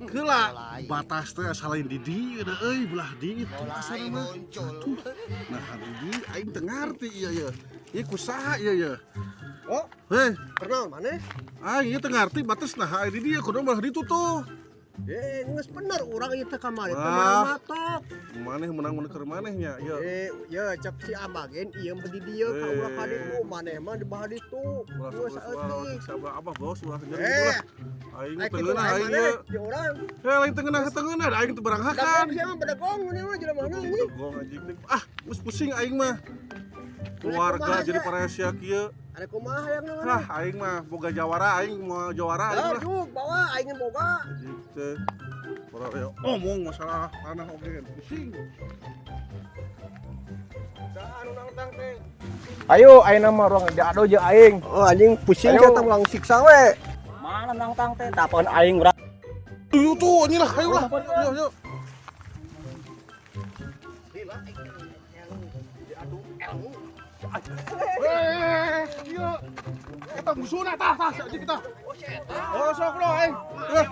Heula batas teh asa lain di dieu da euy belah di itu asana mah. Atuh. Nah, di dieu aing teu ngarti ieu ye. Ieu ku saha ieu ye? Oh, Heh, kenal maneh? aing ieu teu ngarti batas nah di dieu kudu belah ditu tuh. Eh, geus bener urang ieu teh kamari teh Wah. matok. Maneh menang mun keur maneh nya ieu. Eh, ya cek si Abah gen ieu mah di dieu ka ulah ka ditu, maneh mah di belah ditu. Ulah Geus ulah saeutik. sabar abah bos ulah jadi Eh, ulah. Aing Aing teu kitu ngeunah aing aing maneh ieu. di urang. Eh lain teu ngeunah teu ngeunah aing teu barang hakan. Dagong sia mah bedegong ini mah jelema mana ini. Bedegong anjing teh. Ah, geus pusing aing mah. Keluarga jadi paresia kieu. Ada kumaha yang mana? Lah aing mah boga jawara aing mau jawara aing lah. Juk bawa aing boga. Anjing teh. Ora omong masalah tanah oge pusing. Ayo ayeuna mah ruang diado jeung aing. Oh anjing pusing Ayo. saya ulang siksa we. Mana nangtang teh tapakeun aing urang. Tuh tuh anjing lah ayo lah. Yo yo. Eh, ieu. Eta musuhna tah tah anjing kita. Oh sok bro aing. Eh.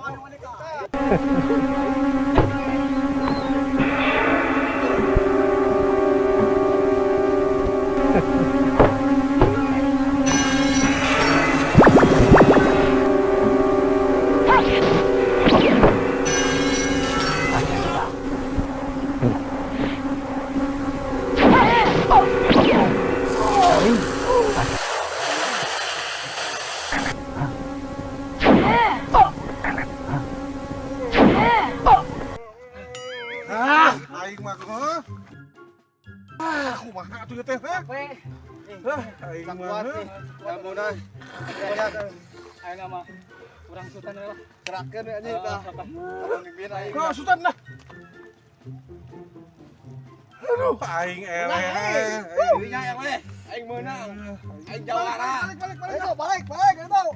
Ah, aing mah heuh. Ah, kumaha atuh ieu teh? Hah? Hah, aing mah. Heuh. Ampun. Ayeuna mah urang sultan we lah. Serahkeun we anjing tah. Pemimpin aing. Kau sultan lah. Aduh, aing eleh. Dirinya eleh, aing meunang. Aing jawara. Balik balik balik. Ayo balik balik ayo.